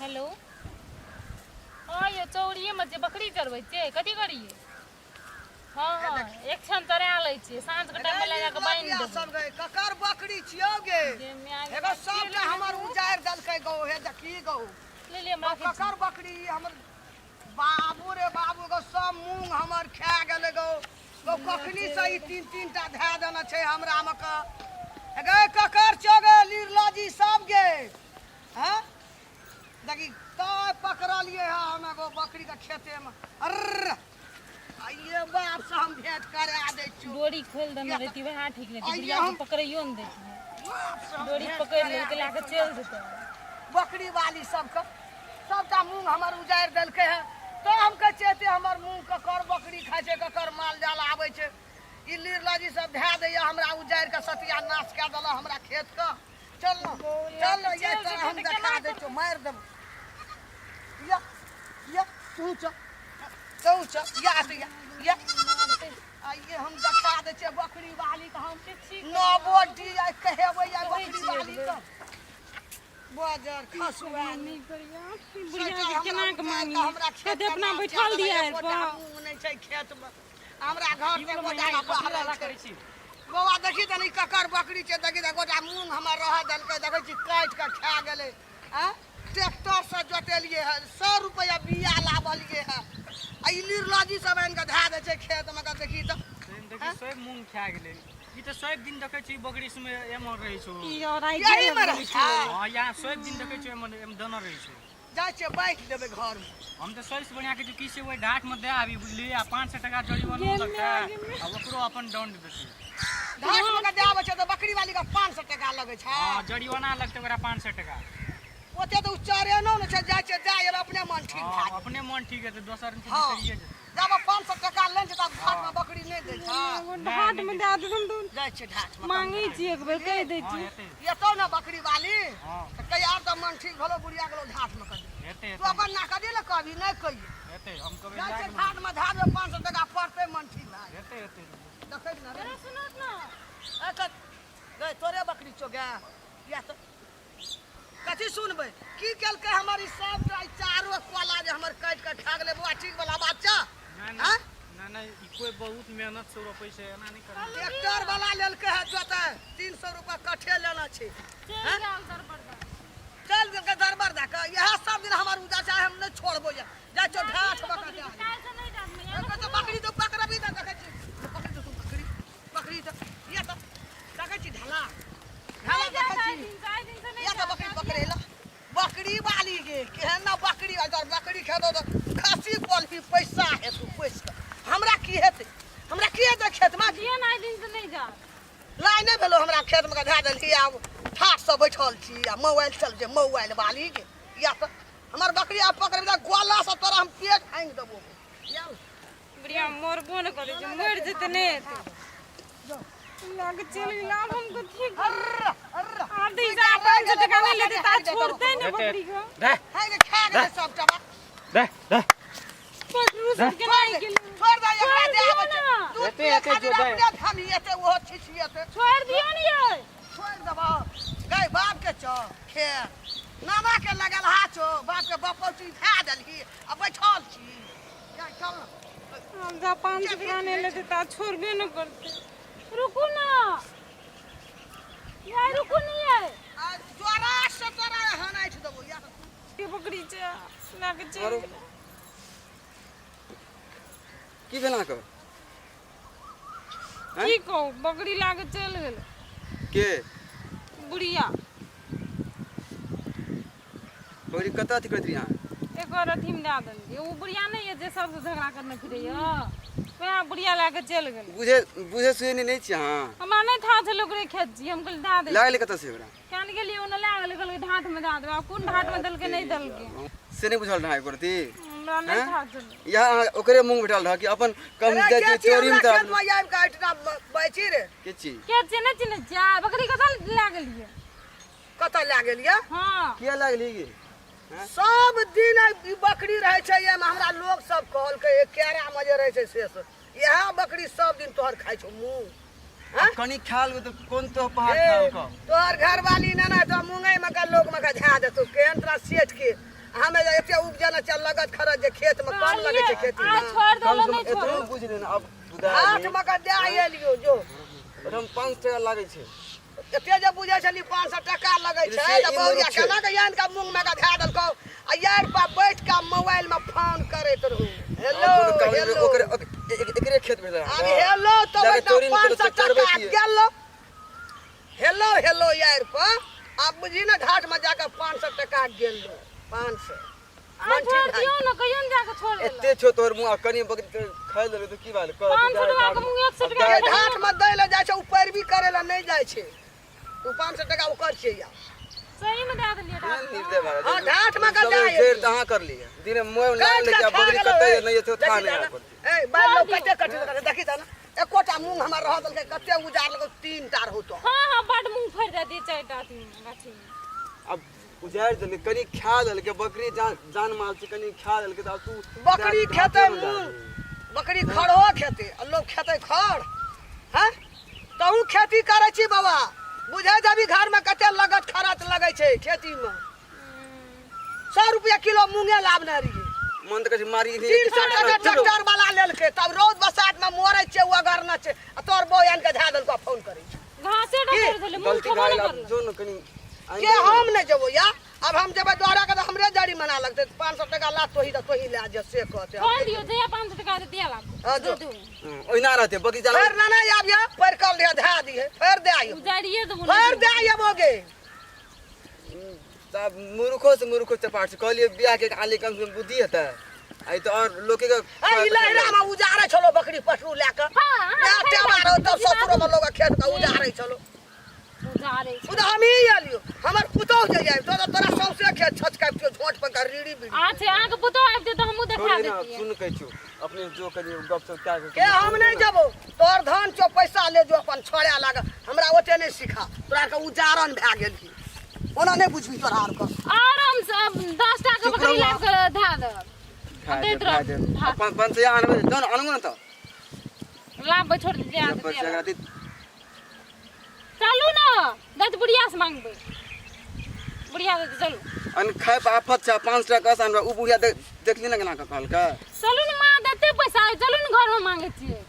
Hello. हँ यौ, चौड़िएमे छियै, बकरी चरबै छियै। कथी करियै? हँ हँ, एक क्षण चरा लै छियै, साँझके टाइममे लए जाकऽ बान्हि देबै। सब गए ककर बकरी छियौ गे? जे माय गे, एगो सबटा हमर उजारि देलकै गौ। हे देखी गौ। ले ले, हमरा राखै छी। ककर बकरी ई हमर? बाबू रे बाबू गौ, सब मूंग हमर खा गेलै गौ। गौ, कखनी से ई तीन तीन टा धए देने छै हमरा मे के। गे, ककर छौ गे? लीरलाजी सब गे हैं, देखी तय पकड़लियै है हम एगो बकरी के खेते में। अर्र, आइये बाप से हम भेंट करा दै छियौ। डोरी खोलि देने रहिती, वएह ठीक रहिती। आइये बुढ़िया के हम पकड़ैयो ने दैतियै। बाप से हम डोरी भेंट पकड़ि करा लेलकै, दै लए कऽ छियौ। चलि जेतै। बकरी वाली सबके सबटा मूंग हमर उजाड़ि देलकै है। तऽ हम कहै छियै, एते हमर मूंग ककर बकरी खाइ छै, ककर माल जाल आबै छै? ई लीरलाजी सब धए दैया हमरा, उजाड़ि कऽ सत्यानाश कए देलक हमरा खेतके। चल न, चल न, ये तोरा हम देखा दै छियौ, मारि देबौ। या या, तू चल, तू चल, या तऽ या या। आइये हम देखा दै छियै बकरी वाली के। हम नबो डी I कहेबै या बकरी वाली के बजर खसुआ। बुढ़िया के केना के मांगी? कहते अपना बैठल दिया पर नहि छै खेतमे, हमरा घर पे गोटा ना बहरल छै। बौआ, देखी तनी ककर बकरी छै। देखी तऽ गोटा मूंग हमर रह देलकै, देखै छी काटि कऽ खा गेलै। आँय, ट्रैक्टर से जोतेलियै हँ, 100 रुपैआ बिया लाबलियै हँ, आ ई लीरलजी सब आनि कऽ धए दै छै खेतमे कऽ। देखी तऽ। देखी, सब मूंग खा गेलै। ई तऽ सब दिन देखै छी बकरी सुमे एमहर रहै छौ। ई और आई। यही मे रहै छै। हँ, यहाँ सब दिन देखै छियै एमहर एम दनर रहै छौ। जाइ छियै, बाँटि देबै घरमे। हम तऽ सबसँ बढ़िआँ कहै छियै की से ओहि ढाकमे दए आबी, बुझलियै? आ 500 टका जरिमानो लगतै आ ओकरो अपन दंड देतै। घाटमे कऽ दए आबै छै तऽ बकरी वाली के 500 टका लगै छै। हँ, जरिमाना लगतै ओकरा 500 टका। ओते तऽ ओ चरेनो ने छै। जाइ छियै, दए एबै, अपने मन ठीक भए जेतै। अपने मन ठीक हेतै, दोसर हँ। बिसरिए जेतै। जब 500 टका लेने छै तब घाटमे बकरी नहि दै छै। ढाट में दए देतन तऽ। जाइ छियै ढाटमे। मांगे छियै, एक बेर कहि दै हँ छी। हेतै। एतौ ने बकरी वाली। हँ। तऽ कहिया आब तऽ मन ठीक भेलो बुढ़िया, गेलो ढाटमे कऽ दे। हेतै। तू हेतै। अपन ना कदी ने, कभी नहि कहियै। हेतै, हम कहबै। जाइ लए छियै गेलहुँ। घाटमे धए देबै, 500 टका पड़तै, मन ठीक भए जेतै। हेतै हेतै। देखै ने रे। अरे सुनू ने। ए, गै, तोरे बकरी छौ गै? या तऽ कथी सुनबै? की केलकै हमर ई सब ई चारो कोला जे हमर काटि कऽ खा गेलै? बौआ, ठीक वाला बात छौ? नहि। आँय? नहि नहि, ई कोइ बहुत मेहनत से रोपै छै, एना नहि करबै। ट्रैक्टर वाला लेलकै है जोते, 300 रुपआ कट्ठे लेना छै। चलि गेल दरबर। चलि गेलकै दरबर दए कऽ। इएह सब दिन हमर उजा छै, हम नहि छोड़बो। ये जाइ छौ ढाठ बका दए। काल्हि से नहि जाब। तऽ बकरी तो पकड़बी तऽ देखै छी, पकड़ी तऽ तू, बकरी पकड़ी तऽ ये तऽ देखै छी, ढाला ढाला देखै छी। या तऽ बकरी पकड़े ला बकरी वाली गे। केहन ना बकरी अगर बकरी खेतौ तऽ खसी पलही, पैसा हेतौ पैस कऽ। हमरा की हेतै? हमरा की हेतै खेतमे? दियौ ने, आइ दिन से नहि जाब। लाइ नहि भेलो हमरा खेतमे कऽ धए देलही। आब ठाठसँ बैठल छी आ मोबाइल चल जे मोबाइल वाली गे। या तऽ हमर बकरी आब पकड़बी तऽ गोलासँ तोरा हम पेट फाँगि देबो। या। बुढ़िया मरबो ने करै छै, मरि जेतै नहि हेतै। लग चलि गेल, आब हम कथी करब? अर्र अर्र। आब तऽ ई 500 टका नहि लेतै तऽ आब छोड़तै ने बकरी के। दे। है गे, खा गेलै सबटा बा। दे दे। पटरू सब केना गेलै? छोड़ दे एकरा, छोड़ दे दियौ आबै छै ने। दूध एते पिए एते खातिर जो दे। अपने धनी एते, ओहो छिछिएते। छोड़ि दियौ ने यै। छोड़ देबो गै? बाप के छौ खेत, नाना के लगल हा छौ, बाप के बपौती खा देलही आ बैठल छी। जा, चल न। हम जा 500 टका नहि लेतै तऽ आब छोड़बे ने करतै। रुकू ने यै, रुकू ने यै। आ जोरा से तोरा हनाइठ देबो या। के बकरी छै लए कऽ चलि आरो? गेलै। की भेल अहाँके? की कहू, बकरी लए कऽ चलि गेलै। के? बुढ़िया। बकरी कतऽ अथी करैत रही अहाँ? एकर अथीमे दए देलियै। ओ बुढ़िया नहि यऽ जे सबसँ झगड़ा करने फिरैया, वएह बुढ़िया लए कऽ चलि गेलै। बुझे बुझे सुझे नहि छियै अहाँ। हमरा नहि था छलै ओकरे खेत छियै, हम कहलियै दए दै। लए गेलै कतऽ से ओकरा? केन गेलियै, ओने लए गेलै, कहलकै ढाठमे दए देबै। आब कोन ढाठमे देलकै, नहि देलकै। से नहि बुझल रहै एको रत्ती? हमरा नहि हैं? था छलै। इएह अहाँ ओकरे मूँग भेटल रहै कि अपन कम अरे जाइ के छियै छी चोरीमे हमरा तऽ खेतमे आबि कऽ एहिठिना बैठी रे? के छी? के छियै? नहि चिन्है छियै? बकरी कतऽ लए गेलियै? कतऽ लए गेलियै? हँ। किया लागली गे? सब दिन आइ ई बकरी रहै छै एहिमे। हमरा लोक सब कहलकै, एक केरामे जे रहै छै से सब इएह बकरी सब दिन तोहर खाइ छौ मूँग। हँ? कनि खायल तऽ कोन तो पहाड़ ए, खायल कऽ तोहर घरवाली ने ने तो मूंगई में का लोग में का झा देतो। केहन तोरा सेठ के हमे जे एते उपजने छै लगत खरच जे खेत में कम लगै छै खेती आ में छोड़ कम देलो से कम नहीं एतनो छोड़ो बुझ लेना अब बुझा हाथ में के दे एलियो जो ओठाम 5 टका लागै छै। एते जे बुझै छली 500 टका लगै छै से तऽ ई बौरिया मूर्ख छै। केना के आनि के मूँग में के धए देलकौ आ यार पर बैठ के मोबाइल में फोन करैत रहू। हेलो आओर कोनो काम नहि, हेलो ओकरे एकरे खेत भेलै। आब हेलो तऽ जाके तोरी ने 500 तोरे चढ़बै टका छियै। गेलो। हेलो हेलो यार पर आब बुझी ने घाट में जाके 500 टका गेलो 500। आ छोड़ दियौ ने, कहियो ने जाके छोड़ देलक। एते छौ तोहर मुँह आ कनि बकरी के खाइ लेबै तऽ की भेल? 500 टका के मूँग 100 टका जे के घाट में दै लए जाइ छै ओ पैरवी करे लए नहि जाइ छै। ओ 500 टका ओकर छियै यार। सही में दए देलियै ढाक में। निर्दय भाई। हाँ, ढाठ में के सब जाय। फेर तऽ अहाँ करलियै दिन मोबाइल काटि लेके कऽ आ खा बकरी गेलौ, कतै ए। नहि एते था देखी नहि तऽ आबि। ने, ए, बाल लोग कते कटि देलकै, देखी तऽ ने, एकोटा मूँग हमर रह देलकै, कते उजारलकै, 3 टा रहौ तो। हाँ हाँ, बड मूँग फड़ि जाय दियै चारि टा अथी में, गाछी में। आब उजाड़ि देलकै, कनि खा लेलकै बकरी, जान जान माल छै, कनि खा लेलकै तऽ आब तू बकरी ढाठे खेतै मे जा मूँग, दही। बकरी खड़ो खेतै आ लोक खेतै खड़? हैं, तहूँ खेती करै छी बाबा, बुझै जेबी घरमे कते लगत खरच लगै छै खेतीमे। 100 रुपया किलो मूँगे लाबने रहियै। मन तऽ कहै छै मारी। 300 टका ट्रैक्टर वाला लेलकै, तब रौद बसात में मरै छै, ओ अगर न छै आ तोर बौ आनि के धए देलकौ, फोन करै छै। घासे की? डकर छलै, मूँग गलती खेबो भए नहि गेल, आब करलक। जो ने कनि आनि के दे ने। हम नहि जेबो या, आब हम जेबै दोहरा के तऽ हमरे जरिमाना लगतै। 500 टका ला तोही तऽ तोही लए जे से कहतै। छोड़ दियौ, जहिया 500 टका दे दिया लाबू। हाँ, जो। दे दू। ओहिना रहतै बकरी जानवर। फेर नाना आबिया पैर कल दिया धए दिहे, फेर दे आइयो। उजाड़िए देबो। फेर दे आइयो गे। तब मूर्खो से मूर्खो चपाट छै। कहलियै बियाह के आले कम से कम बुद्धि हेतै, आइ तऽ आओर लोके के ए, ई लहरा में उजारै छलो बकरी पशु लए कऽ। हाँ, हाँ, टेबा रहो तब ससुरो में लोग खेत के उजारै छलो। उजाड़ै छै। ओ तऽ हमही एलियो, हमर पुतोह जे आबि तो तोरा सौंसे खेत छचकाबि दियौ, झोंट पर के रीड़ी बीड़ी। अच्छा, अहाँके पुतोह आबितै तऽ हमहूँ देखा छोड़िए ने। दैतियै। सुन, कहै छियौ अपने जो कनि गप सप कए के हम नहि जेबौ, तोहर धान छौ, पैसा ले जो अपन छोड़े लाग। हमरा ओते नहि सिखा, तोरा के उजारन भए गेल की ओना नहि बुझबी तोरा आर के। आराम से अब 10 टा के चुप बकरी रहू। लाबि कऽ धए देब। दैत रहब। अपन 500 आनबै दो ने, आनबो ने तऽ। लाबबै, छोड़ दिया। पर झगड़ा दी। चलू ने, दस बुढ़िया से मांगबै, बुढ़िया दे, चलू। अन खाय पर आफत छै, 5 टाका से हमरा उ बुढ़िया देखली ने केना कऽ कहलकै। चलू ने, माँ देते पैसा, चलू ने, घरमे मांगै छियै।